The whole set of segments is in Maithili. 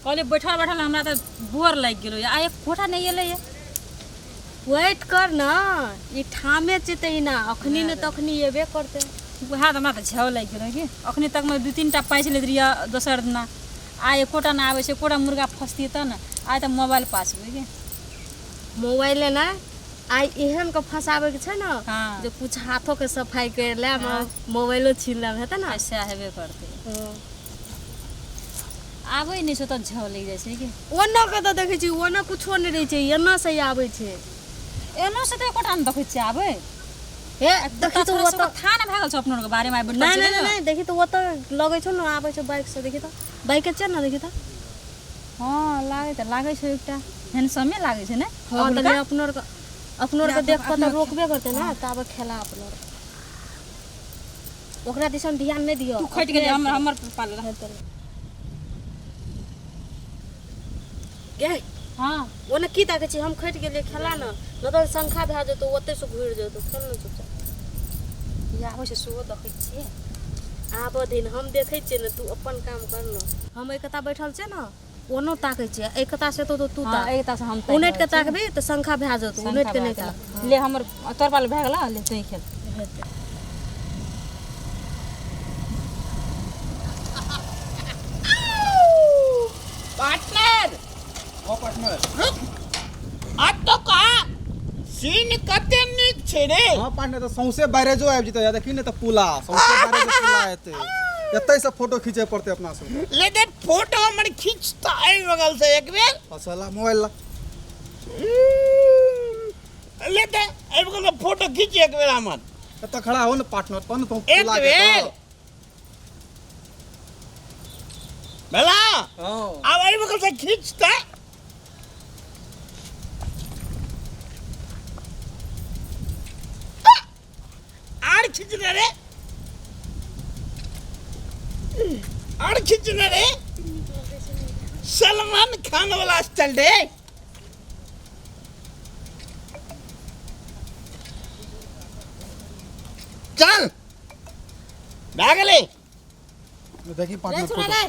कहलियै बैठल बैठल हमरा तऽ बोर लागि गेलो आ एकोटा नहि एलैए। वेट कर न, ई ठामे छै तहिना, अखनी ने तखनी एबे करतै। उएह तऽ हमरा तऽ झाव लागि गेलै कि अखनी तकमे 2 3 टा पाइछ लैत रहियै दोसर दिना, आइ एकोटा नहि आबै छै। एकोटा मुर्गा फँसतियै तब ने। आइ तऽ मोबाइल पाछबै कि मोबाइले ने आइ एहन के फंसाबै के छै ने हाँ। जे कुछ हाथो के सफाई कर लेब, हाँ। मोबाइलो छीन लेब, हेतै ने? आइ सएह हेबे करतै। हाँ। आबै नहि छै तऽ झाव लागि जाइ छै कि। ओना के तऽ देखै छी, ओना कुछो नहि रहै छै, एना से आबै छै। एनो से तऽ एकोटा नहि देखै छियै आबै। हे देखी तऽ ओतऽ था ने भए गेल छौ अपनो आरके बारेमे आइ बैठल नहि छै नहि ने। नहि, देखी तऽ ओतऽ लगै छौ ने, आबै छौ बाइक से, देखी तऽ बाइके छै ने, देखी तऽ। हँ, लागै तऽ लागै छौ एकटा हैंडसमे लागै छै ने। हँ तऽ ले, अपनो आरके अपनो आरके देख कऽ तऽ रोकबे करतै ने, ताबे खेला अपनो आर। ओकरा दिसन ध्यान नहि दियौ। तू खटि गेलै, हमर हमर पाल गे। हँ। ओने की ताकै छी? हम खटि गेलियै, खेला ने, नहि तऽ शंखा भए जेतौ, ओतै से घुरि जेतौ। खेल ने चुपचाप। ई आबै छै सेहो देखै छियै। आबऽ दिन, हम देखै छियै ने, तू अपन काम कर ने। हम एक कता बैठल छियै ने, ओनो ताकै छियै, एक कता से एतौ तऽ तू हँ ताक। एक से हम ताकि उनटि के रहल छियै। ताकबी तऽ शंखा भए जेतौ, उनटि के नहि ताक। ले, हमर तोर पाल भए गेल, ले तू खेल। हेतै। पार्टनर। ओ पार्टनर। रुक, आ तो कहा सीन कते नीक छै रे। हाँ पार्टनर, तऽ सौंसे बैरेजो आबि जेतै। देखी ने तऽ पुला, सौंसे बैरेज पुला एतै, एतै से फोटो खींचे पड़तै अपना सबके। ले दे फोटो हमर खींच तऽ एहि बगल से एक बेर। अच्छा, ला मोबाइल ला। ले दे, एहि बगल से फोटो खींच एक बेर हमर। एतऽ खड़ा हो ने पार्टनर, तहन तू एक पुला के बेर तऽ। भेला? हाँ। आब एहि बगल से खींच तऽ। आर खींच ले रे, आर खींच ले रे, सलमान खान वाला स्टाइल रे। चल, भए गेलै। देखी रे पार्टनर, छोरा फोटो रे,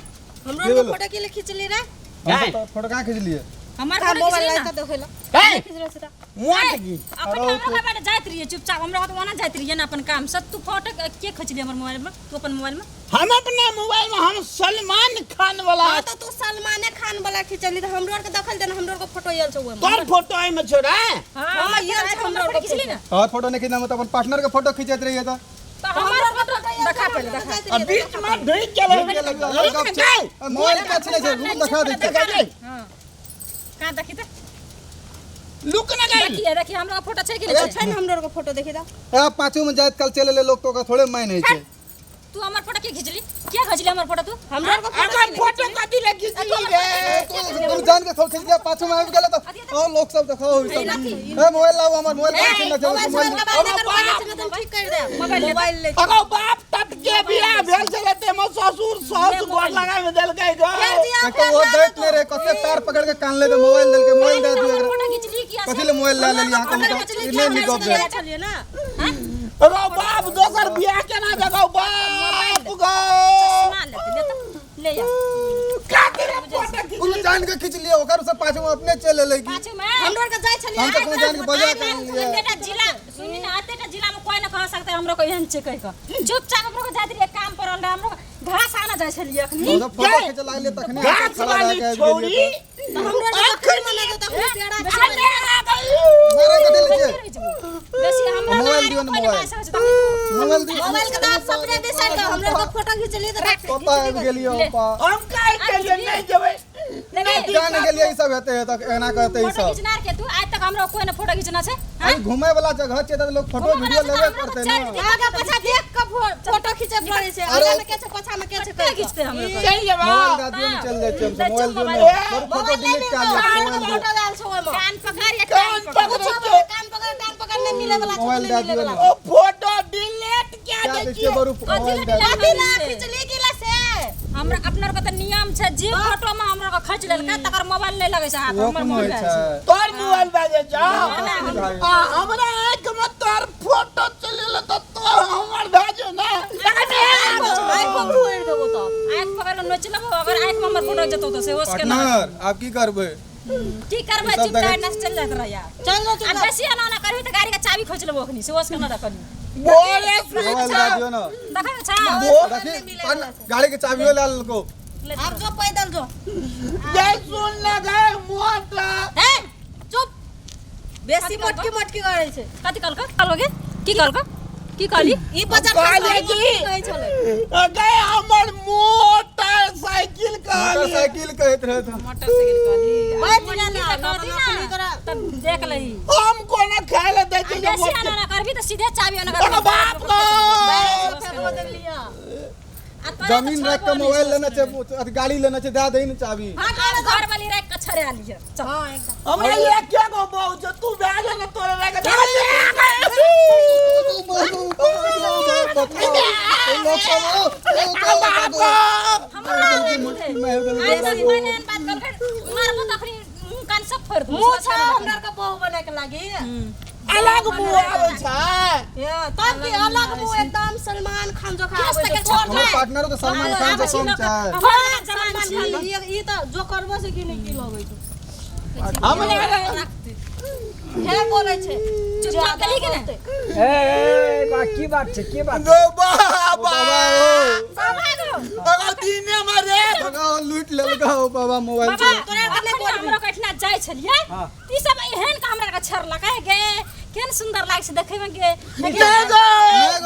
हमरो के आरके भेलौ? फोटो के लिए खींचली रे? हम तऽ फोटो कहाँ खिचलियै? हमर कहाँ फोटो मोबाइल खिचली लाइ ने तऽ देखै ला। हे खींच रहल छै तऽ। मुआ की अखन हमरा घर बाटे जाइत रहियै चुपचाप, हमरा तऽ ओना जाइत रहियै ने अपन काम से। तू फोटो के खिचली हमर मोबाइल में? तू अपन मोबाइल में? हम अपना मोबाइल में हम सलमान खान वाला। हाँ तऽ तू सलमाने खान वाला खींचली तऽ हमरो आरके देखल दे ने, हमरो आरके फोटो आयल छै ओहिमे। तोर फोटो एहिमे छौ रे? हाँ, हाँ, आयल छै हमर हमरो फोटो आरके। खिचली ने। और फोटो नहीं खींचना, मतलब अपन पार्टनर के फोटो खींचैत रहियै तऽ। तऽ हमर फोटो देखा पहिले, देखा। आ बीच में ढुकि गेलै। गप छै। मोबाइल के छै, छै रुक, देखा दै देखा छियै। दे। हाँ, कहाँ? देखी तऽ। लुक न गई। देखिए देखिए, हमरा फोटो छै कि नहि छै? छै ने हमरो आरके फोटो, देखी तऽ। ए, पाछू में जाइत काल चलि एलै लोक तऽ ओकरा थोड़े माइन होइ छै। तू हमर फोटो के खिचली? के खिचली हमर फोटो तू? हमरो आरके फोटो। अगर फोटो कथी ले खींचली रे? तुम जान के थोड़ खींच लिया, पाछू में आबि गेलै तऽ ओ लोक सब देखो ई सब। ए मोबाइल लाउ, हमर मोबाइल कहाँ छिनने छै? मोबाइल मोबाइल सोबाइल के बात नहि करू, मोबाइल छिनने तऽ हम ठीक करि देब। मोबाइल ले। मोबाइल ले। अगो बाप तट के बियाह भेल छलै ते में ससुर सास गोर लगाय में देलकै गो। फेर जिया। एक तऽ ओ दैत नहि रहै, कते पैर पकड़ के कान ले तऽ मोबाइल देलकै, मोबाइल दए दियौ हमर एकरा। फोटो खिचली किया? कथी ले मोबाइल लए लेलियै अहाँ? कहू तऽ ई नहि नीक गप भेल। छलियै ने। अगो बाप दोसर बियाह केना देगो बाप गो? चश्मा लेते, ले तऽ ले आ। काते रे फोटो खींच। ओ जान के खींच लियै, ओकर से पाछू में अपने चलि एलै की। पाछू में हमरो आरके जाइ छलियै। हम तऽ कोनो जान के बजा के आनलियै। एतेटा जिला सुनी ना, एतेटा जिला में कोई ना कह सकता हमरो को एहन छै कहि कऽ। चुपचाप हमरो को जाइत रहियै, काम पड़ल रहे, हमरो घास आना जाइ छलियै अखनी। हम सब फोटो खींचे लागलियै तखने अहाँ गाछ सब खड़ा भए वाली के आबि छौरी गेलियै तऽ। हमरो आरके तखन मने तऽ तखन पेड़ा अरे आ गई। मारै कथी ले छियै? बेसी हमरा मोबाइल दियौ ने, कोई मोबाइल। बात सकै छै तखनी। मोबाइल दियौ। मोबाइल के तऽ आब सपने बिसरि कऽ हमरो आरके फोटो खींचलियै तऽ राख। पप्पा आबि गेलियै पप्पा। हम काहे के जे नहीं जेबै? नहीं। जान गेलियै ई सब हेतै तऽ एना कहतै ई फोटो सब। खींचना के तू आज तक हमरो कोई ना फोटो खींचना छै। अरे घूमे वाला जगह छै तऽ लोग फोटो घूमे वाला वीडियो जगह लेबे हमरा करतै चलि ने। जेतै। आगा पाछा देख कऽ फोटो खींचे पड़ै छै। अरे- आगा में के छै, पाछा में के छै। कते खींचते हमरो के? चलि जेबा। मोबाइल दए दियौ ने, चलि जाइ छियै हमसब। मोबाइल दियौ ने, बड़ फोटो डिलीट कए लिअ, मोबाइल दियौ। फोटो आयल छै ओहिमे। कान पकड़ या कान कान पकड़। पकड़ै कुछो छै। कान पकड़ टांग पकड़ नहि मिले वाला छै। मोबाइल नहि दए मिले दियौ वाला। ने। ओ फोटो डिलीट कए कए दै दै छियै। छियै बरू, मोबाइल दए दियौ। कथी ला खींचली गिला से? हमरा अपना के तऽ नियम छै, जे फोटो में हमरा के खींच लेलकै तकर मोबाइल नहि लगै छै हाथ। ओहो हमर कोनो होइ मोबाइल छै? तोर मोबाइल बाजे जा भाई। आ हमरा आँखि में तोर फोटो चलि गेल तऽ तोर हमर भए जो ने। आँखि फोड़ि देबो तब। आँखि पकड़ के नोच लेबो, अगर आँखि में हमर फोटो जतौ तऽ सेहो के ना। पार्टनर, आब की करबै? की करबै? सब चुप देखै- ना चल जाइत रहैया। चल जो। आ चुप। बेसी एना ओना करबी तऽ गाड़ी के चाबी खोजि लेबो अखनी, सेहो के ना रखली। बोले मोबाइल दए दियौ ने। देखै मे छौ? देखी पार्टनर, गाड़ी के चाबियो लए लेलको। आब जो, पैदल जो। जय सुन ले गए मोटा। हे चुप, बेसी मोटकी मोटकी करै छै। कथी कहलको? कहलको? की कहलको? की कहली? ई बजर कहलियै की की? कहै छलै? गए हमर मोटरसाइकिल कहलियै। मोटरसाइकिल कहैत रहै तऽ। मोटरसाइकिल कहली? बैठ मोटकी जा ना, तऽ कहती अपने ना तोरा- तब देख लही। हम कोना खाय ले दै आ छै जे बेसी मोट- एना ओना करबी तऽ सीधे चाबी ओना ओकर बाप गो। फेर बदलिया। जमीन राखि के मोबाइल लेना छै, अथी गाड़ी लेना छै, दए दही ने चाबी। घर वाली राखि के छड़े लिहे, चल। हां, एकदम। हमरा एके गो बहू छै, तू भए जा ने, तोरे रह के बाप गो। हमरा आइ तक मैंने एहन बात कहलकै, मारबो तऽ अखनी मुँह कान सब फोड़ि देबौ। मुँह छौ हमरा के बहू बने के लागी? अलग मुँह आबै छै। ये, तब की अलग मुँह, एकदम सलमान खान जोखा केस आबै तऽ छै। के छोड़ हमर दे। पार्टनर तऽ सलमान खान से कम छै। हमरा जवान सलमान छी। खान ई तऽ जो करबो से की नहि की लगै छै। हमरा हे बोलै छै। चुपचाप गेली कि नहि? ए ए, बा की बात छै? की बात? गो बाबा। बाबा ओ। बाबा गो। अगर दिने में रे भगाओ, लूटि लेलको बाबा मोबाइल। बाबा तोरा आर के नहि अखनी बोलबी। हमरो के एहिठिना जाइ छलियै, हाँ। ई सब एहन के हमरा के छेड़लकै गे, केहन सुन्दर लागै छै देखै मे गे। नहि गो।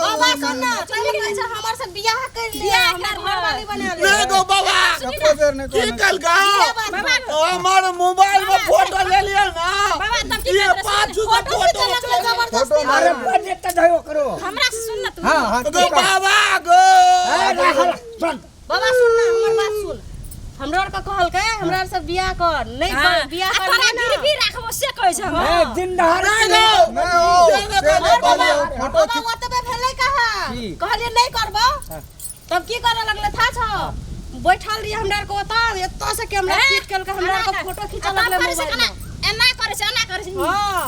बाबा सुन ना, पहिले कहै छै हमर से बियाह कर ले, बियाह हमर कर ले। घरवाली बना ले। नहि गो बाबा। एको बेर नहि की कहने। कहलका? बाबा गो। हमर मोबाइल में फोटो ले लिअ ना। बाबा तब की ये करबै? पाछू से फोटो फोटो खिचलक जबरदस्ती। फोटो अरे मारे। बजे तऽ धयो करो। हमरा से सुन ना तू। हाँ हाँ। गो बाबा गो। ए राहल सुन। बाबा सुन ना, हमर बात सुन। हमरा आर के कहलकै हमरा आर से बियाह कर, नहि हाँ। कर बियाह आ कर तोरा नहि ना। गिरवी राखबो से कहै छै हमरा। ए दिन दहाड़ नहि गो। नहि हो, से नहि कहलियै, फोटो बाबा ओतबे भेलै कहाँ? की? कहलियै नहि करबो हाँ। तब की करे लगलै था छौ? बैठल रहियै हमरा आर के ओतऽ, एतऽ से कैमरा खींच केलकै, हमरा आर के फोटो खींचऽ आ तब लगलै करै छै मोबाइल केना? में। एना करै छै, एना करै छै। हाँ।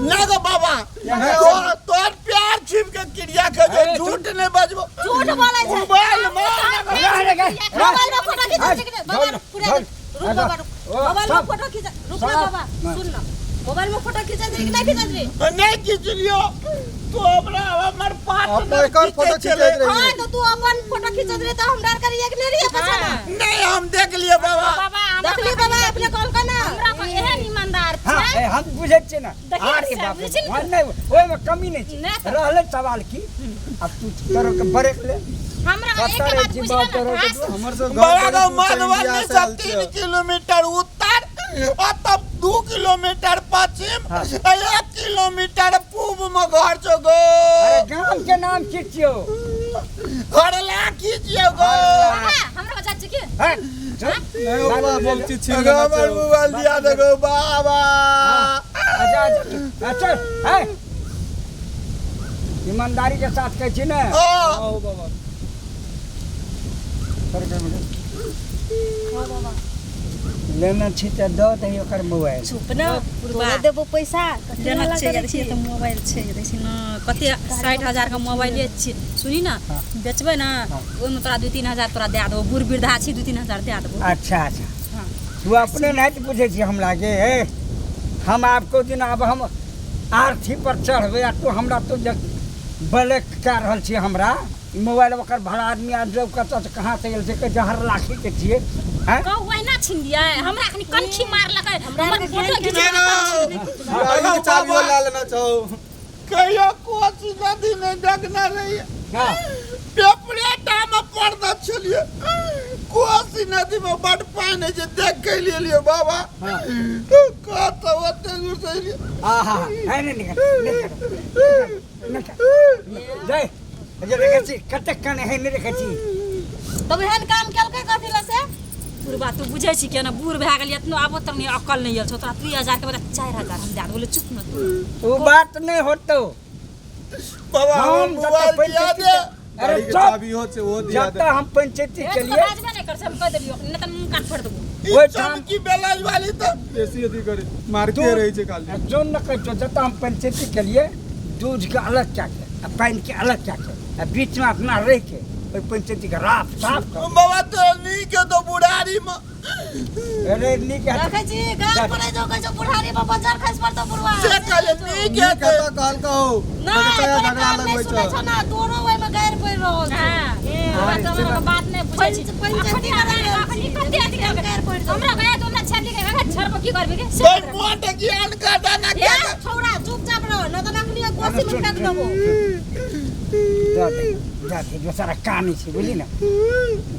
नहि गो बाबा, नहि हो। तोर प्यार छिप के क्रिया के जो झूठ नहि बजबो। झूठ बोलै छै। मोबाइल में रह रे गे। मोबाइल में फोटो खींचै छै कि नहि? बाबा धोल, पूरा धोल। रुक बाबा, रुक। ओ, मोबाइल में सब। फोटो खींच, रुक ना सब। बाबा, सुन ना, मोबाइल में फोटो खींचै छै कि नहि खींचै छै? नहि खिचलियो तो हमरा हमर पार्टनर अपन एकर फोटो खींचै छलै। खींचैत रहियै। हाँ तऽ तू अपन फोटो खींचैत रही तऽ हमरा आर के रहियै कि नहि रहियै पछाँ? नहि, हम देख लियै बाबा। बाबा हमरा देखली बाबा, अपने कहलकै ना। हमरा पर एहन ईमानदार हाँ छै। ए, हम बुझै छियै ने। देखियौ अरे से, बाप रे, बुझै छी ने हाँ, तू? नहि, ओहिमे कमी नहि छै। नहि तऽ। रहलै सवाल की आब तू तोरो के ब्रेक ले। हमरा एक सत्तर बात अछि, बुझले बहत्तर ना अछि। घास हमर सब बाबा घर गो, बड़ी दूर छै, मधुबनी इंडिया से से आयल 3 छियै। किलोमीटर उत्तर आ तब 2 किलोमीटर पश्चिम हाँ। आ 1 किलोमीटर पूब में घर छौ गो। अरे गाम के नाम की छियौ? हरला की छियौ गो? बाबा हमरा बचा छै की? हैं? चल। नहि हो बाबा, बहुत चीज छीन अगर लेना हमर छै। मोबाइल दिया दे गो बाबा। अच्छा अच्छा अच्छा, चल हैं? ईमानदारी के साथ कहै छी ने? हाँ। हाँ हो बाबा। तोर के लेने छी तऽ दऽ दही ओकर मोबाइल। चुप ना तोरे बुढ़बा। देबो पैसा कथी लेना हल्ला छै। करै देखिए छी? तऽ मोबाइल छै, देखी न कते 60,000 के मोबाइले छै। सुनी ना, हाँ। बेचबै ना, हाँ। ओहिमे तोरा 2-3 हजार तोरा दए देबो। बूढ़ वृद्धा छी, 2-3 हजार दए देबो। अच्छा अच्छा। हाँ। तू अपने नहीं तऽ बुझै छी हमरा गे। हे हम आब को दिन आब हम आरथी पर चढ़बै आ तू हमरा तू जे ब्लैक कए रहल छी हमरा ई मोबाइल, ओकर भला आदमी आ जब कतऽ से कहाँ से गेल छै, कहै छै हर लाखी के छियै हैं। कहू ओहिना छीन लियै? हमरा अखनी कनखी मारलकै, हमर फोटो घिच। गाड़ी के चाबियो लए लेना छौ। कहियो कोसी नदी नहि देखने रहियै। हाँ। पेपरे टा में पढ़ने छलियै, कोसी नदी में बड पानि होइ छै, देख के एलियै बाबा। हाँ। कतऽ ओते दूर से एलियै। आहा है, नहि निकल निकल निकल जय जे देखै छी कतेक कने है, नहि देखै छी? तब एहन काम केलकै कथी लए से? बुढ़बा तू बुझै छी केना बूढ़ भए गेलियै, एतनो आबो तक नहि अकल नहि आयल छौ तोरा। 2000 के बदला 4000 हम दए देबो, चुप न तू। ओ बात नहि होतौ। बाबा, हम जतऽ मोबाइल दिया पंचायती दे। अरे गाड़ी के चुप। चाबियो छै, ओहो दिया जतऽ दे। हम पंचायती ए, तू के तऽ लिए बाजबे नहि कर छै, हम कहि देलियौ, नहि तऽ मुँह कान फोड़ि देबो। ई ओहिठाम- चमकी बेलाज वाली तऽ बेसी अथी करे मारते रहै छै खाली। जोन न कहै छौ, जतऽ हम पंचायती के लिए दूध के अलग कए के आ पानि के अलग कए के आ बीचमे अपना रहि के ओहि पंचायती के राफ साफ कर। बाबा तो नीक है तो बुढ़ारी में। अरे नीक है। देखै छी गाल पड़ै छौ, कहै छौ बुढ़ारी में बजार खसि पड़तौ बुढ़वा। से कहले नीक है नीक है तऽ कहलकौ। नहि, तोरा तोरा झगड़ा कान नहि लगबै सुनै छौ। छौ ना, तोरो ओहिमे गारि पड़ि रहल छौ। हाँ, हमरा तऽ हमरा बात नहि बुझै छी। पंचायती अखनी करा रहल अखनी छी। कते अथी करबै? गारि पड़ि रहल। हमरा गया तो ना छेली के गया छड़ पर की करबे के? से बड़ करबै। मोट ज्ञान कर देना। ए छौड़ा, चुपचाप रह, न तऽ अखनी कोसी में फेंक देबो। दऽ दे, दऽ दे, दोसरा कानै छै, बुझली ने,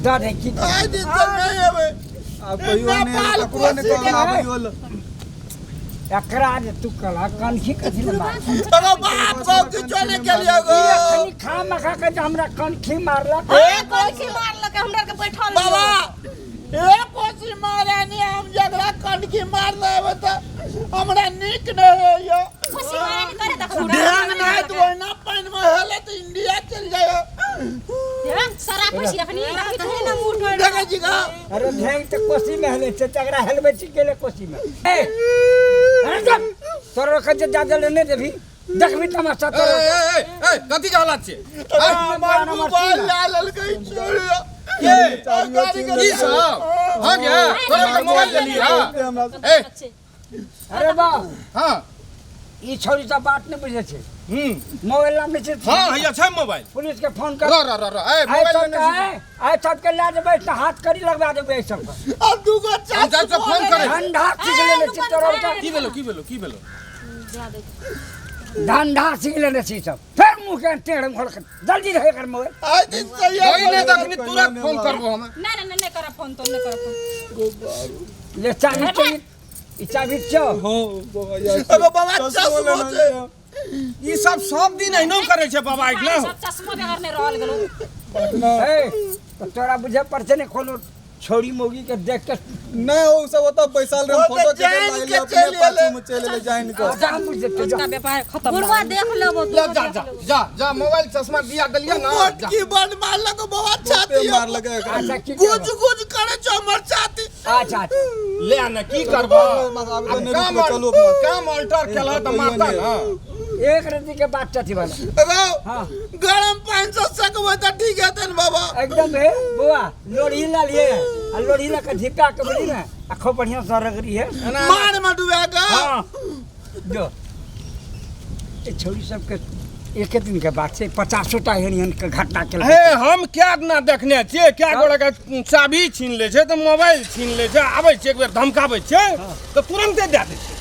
दऽ दे की करबै? आइ दिन से नहीं हेबै। आब कहियो नहि नेपाल ककरो नहि कोसी कहब आबैयो लए। एकरा जे तू कहलह कनखी कथी लए मार? तोरो बाप को किछो नहि केलियो गो। ई अखनी खा मखा के जे हमरा कनखी मारलक। ए कोसी मारलक, हमरा के बैठल बाबा, ए कोसी महारानी, हम जकरा कनखी मार देबै तऽ हमरा नीक नहि होइए। खुशी महारानी करे देखो। ढेंग नहि तऽ ओहिना पानिमे हेलत इंडिया चलि जाइए। सरा खुशी अखनी कहीं ना मुँह टोरि। देखै छी गा। अरे ढेंग तऽ कोसी में हेलै छै, तकरा हेलबै छी गेलै कोसी में। ए अरे चुप, तोरो के जे जादे ले नहि देबही, देखबी तमाशा ए तोरो। ए ए ए, कथी के हालत छै? हमर मोबाइल लए लेलकै चोरिया। के? गाड़ी के की सब भ गया? तोरा के मोबाइल लेली? हां। हमरा ए। अरे बा। हां। ई छौड़ी सब बात नहि बुझै छै। मोबाइल लाबै छै। हां, हैया छै मोबाइल। पुलिस के फोन कर। र र र र, ए आइ मोबाइल सबके लेने छी। आइ सबके लए जेबै तऽ हाथ कड़ी लगवा देबै एहि सबके। आ दूगो हम जाइ छियौ फोन करै। धंधा सीख लेने छी तोरा ओतऽ। की भेलो, की भेलो, की भेलो? धंधा सीख लेने छी सब, फेर मुँह के टेढ़ मोड़ के जल्दी रहे कर मोबाइल। आइ दिन सही। कोई नहि तखनी तुरंत फोन करबो हम। नहीं नहीं नहीं कर फोन, तो नहीं कर फोन। ले चाबी छौ, ई चाबी छौ। हँ बाबा, यार। अरे बाबा, चश्मो चश्मो लेना छै। छै। ई सब सब दिन एहिनो करै छै बाबा, एक ना। सब चश्मा बगैर नहीं रहल गेलो। पटना। ए तऽ तोरा बुझे पड़ছে ने, कोनो छौड़ी मौगी के देख के? नहि, ओ सब ओतऽ बैसल रहे, ओ तऽ फोटो खींचै जानि लागलै, के अपने चलि पाछू एलै। मे चलि एलै जानि कऽ। अच्छा, हम बुझि जेतै, जा। उसका व्यापार खत्म। बुढ़वा देख लेबो तू। ले जा जा जा जा, मोबाइल चश्मा दिया देलियै ना। जा। मोटकी बड मारलक बाबा बहुते छाती। मारलकै एकरा। अच्छा, की गुज करबो? गुज करे छौ हमर छाती। अच्छा अच्छा। ले आ ने, की करबो? आब तऽ आब नहि काम रुकबै, चलू अपना। काम अल्टर केलह तऽ मारता ना। एक रत्ती के बात चथी वाला। रौ। हाँ। गरम पानि से सकबै तऽ ठीक हेतै ने बाबा? एकदम। हे बौआ, लोढ़ी ला लिए आ लोढ़ी ला के झिपा के, बुझली ने, आ खूब बढ़िया से रगड़ी है। एना। मार में डुबा कऽ। हाँ, जो ए छौड़ी सबके एके दिन के बात छै, 50टा एहन एहन के घटना के। हे, हम क्या ना देखने छियै, क्या गोरा के चाबी छीन लै छै तऽ मोबाइल छीन लै छै, आबै छै एक बेर धमकाबै छै तऽ तुरन्ते दए दै छै।